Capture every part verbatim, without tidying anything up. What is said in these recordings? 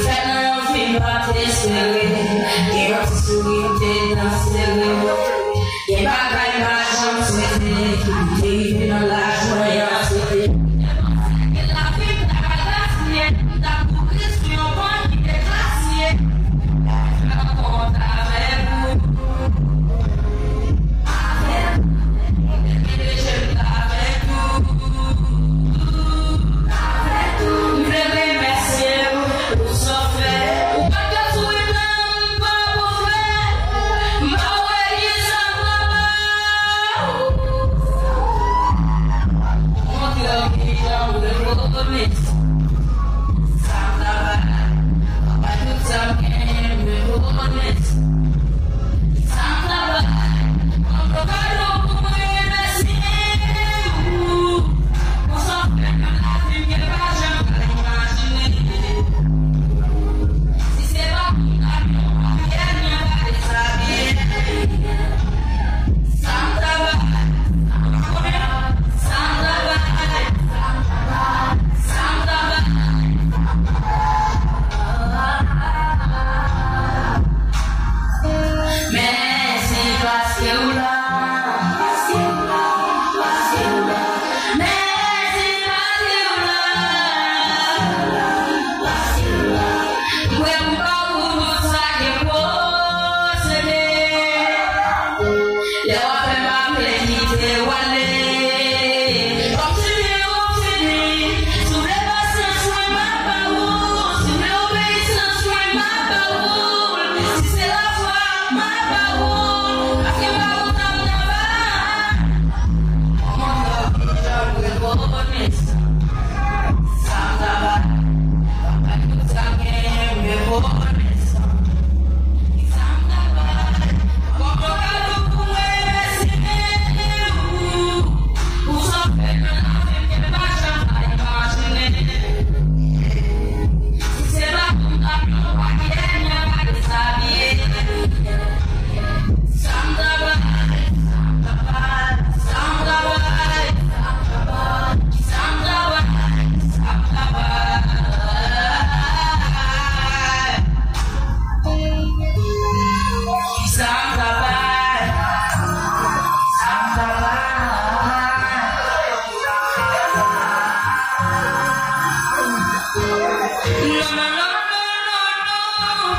Fè nan yon vi pa t espere, gen yon ti souri te nan sere. Gen bagay m pa janm swete, ki te rive nan laj mwen antere. Gen lavi m ta pral gaspiye, m ta kouri sou yon pon ki te klasiye. Fè rankont avèk ou. Avèk ou. Mete je m avèk ou. Avèk ou. M vle remèsye ou. Ou sofè, ou pa t ka souri nan m pa pou fè. M pa wè kisa m pran ba ou. Montre w kijan m rekonet sa m travay. Anba tout sa m genyen, m rekonet. Mèsi paske w la. Mèsi paske w la. Mwen m pa pou tout sa ke posede. Lè w ap fè m aple kite w ale. Kòmsi m te yon ti fi, si w vle pasyans mwen m ap ba ou, si w vle obeyisans mwen m ap ba ou, si se lafwa m ap ba ou, paske m pa kontan m nan ba. Montre w kijan m rekonesan. Sa m travay, m ap bay tout sa m genyen, m rekonesan. Sa m travay, kòman w ka di w pou mwen mèsi, men ou, ou sòfè nan lavi m, ke m pa janm ka imajine. Si se pa pou m t ap yon pakèt, mwen pa dezabiye. Sa m travay, sa m travay, sa m travay, sa m travay, sa m travay, sa m travay. Sa m travay, sa m travay. Non, non, non, non, non, non.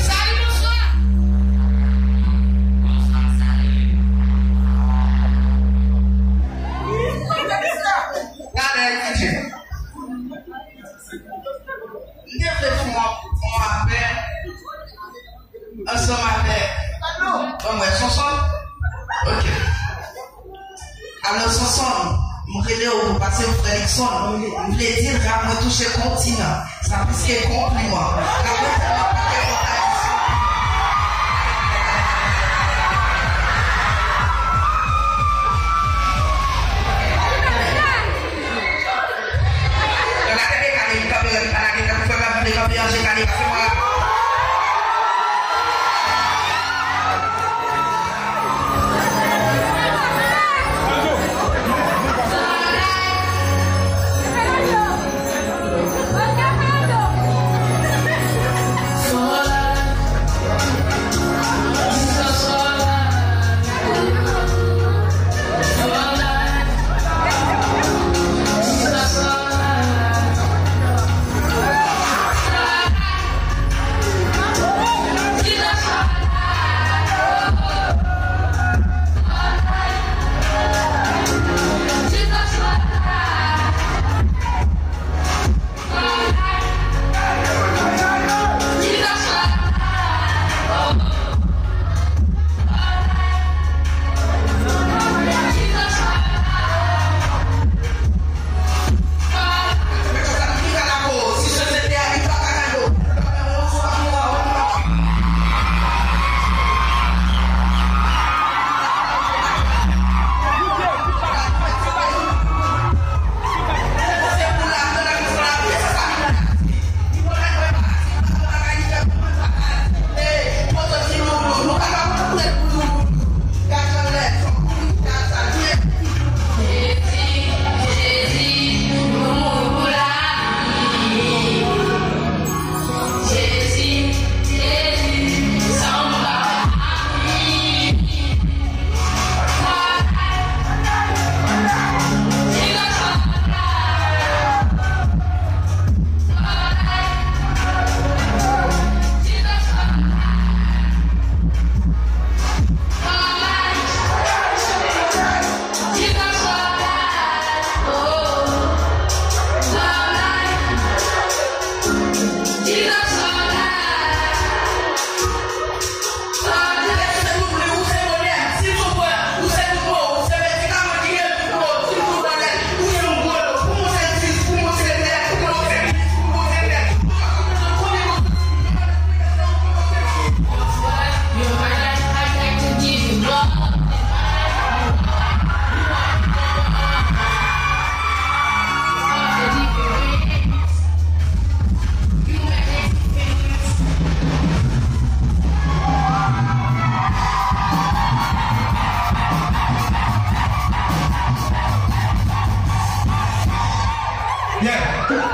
Salut, bonsoir. Talè, D J. M te vle fè yon, yon apèl ansanm avèk, ban mwen, Sonson. Ok. Alo, Sonson, m rele w pou pase frè Likson. M vle di l rap mwen touche kontinan. Sa plis ke konpliman. Rap mwen tèlman pa gen kontradisyon. Yo ka tande kale, li kanpe, li pa lage, tankou frè m ap vle kanpe anje kale, pase mwen la.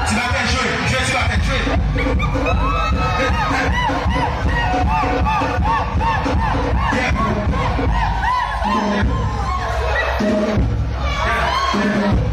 Ti Batèl jwe, jwe Ti Batèl, jwe. Yeah.